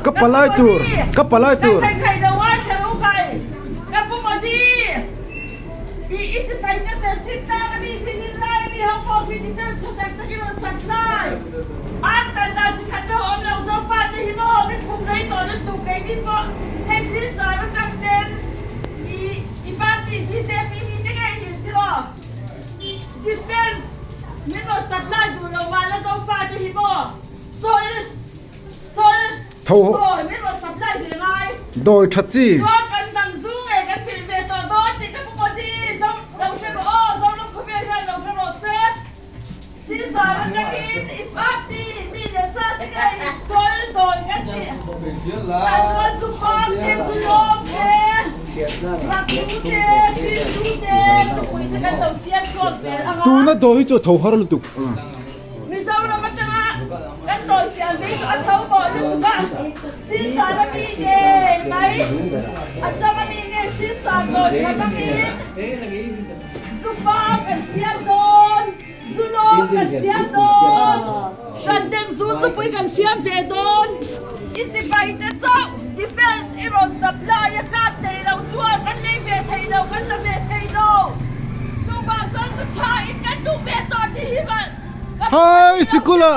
Ka palai tur ka palai tur. I party bjp mi te ngei hi tiraw defence min rawn supply duh lo mah la zofa te hi maw sawi sawi dawi min rawn supply ve ngai dawi tha chi chuan kan dang zu ngei kan hrilh ve tawh dawn tih ka pu Modi zo lo hre rawh aw Zoram khawvel hian lo hre rawh se Silchar atangin i party mi leh sa te ngei sawi dawi kan tih tah chuan zu fam te zu lawm te raklu te rinlu te zupui te kan lo siam chhuak vel ang a. Tuna dawi hi chu a tho har lutuk. Mizoram atanga kan dawi siam ve chu a tho mawh lutuk a, Silchar a mi ngei mai, Assam a mi ngei Silchar dawi tham angin zu fam kan siam dawn. Zu lawm kan siam dawn. Hran den zu zupui kan siam ve dawn. I sipai te chauh defence i rawn supply a kap nei lo chuan kan lei ve thei lo, kan la ve thei lo. Chuvang chuan zu tha in kan duh ve tawh tih hi ka Hai sikula.